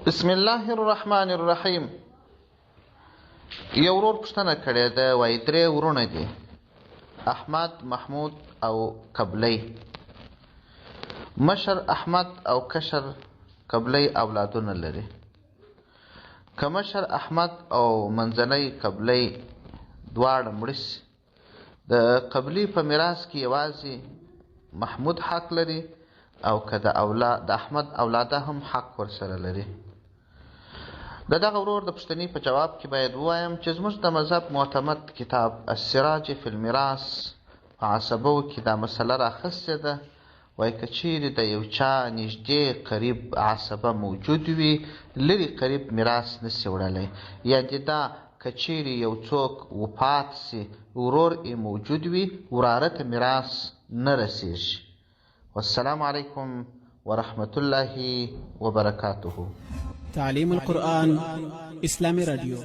بسم الله الرحمن الرحیم. یو ورور پوښتنه کړې ده، وایي درې وروڼه دي، احمد، محمود او قبلی. مشر احمد او کشر قبلی اولادونه لري. که مشر احمد او منځنی قبلی دواړه مړه سي، د قبلي په میراث کې یوازې محمود حق لري او که د اولاد د احمد اولاده هم حق ورسره لري؟ د دغه ورور د پوښتنې په جواب کې باید ووایم چې زموږ د مذهب معتمد کتاب السراج فی المیراث په عصبو کې دا مسله راخستې ده. وایي که چیرې د یو چا نږدې قریب عصبه موجود وي، لرې قریب میراث نشي وړلی. یعنې دا که چیرې یو څوک وفات شي، ورور ئې موجود وي، وراره ته میراث نه رسیږي. والسلام علیکم ورحمة الله وبرکاته. تعلیم القرآن اسلامي رادیو.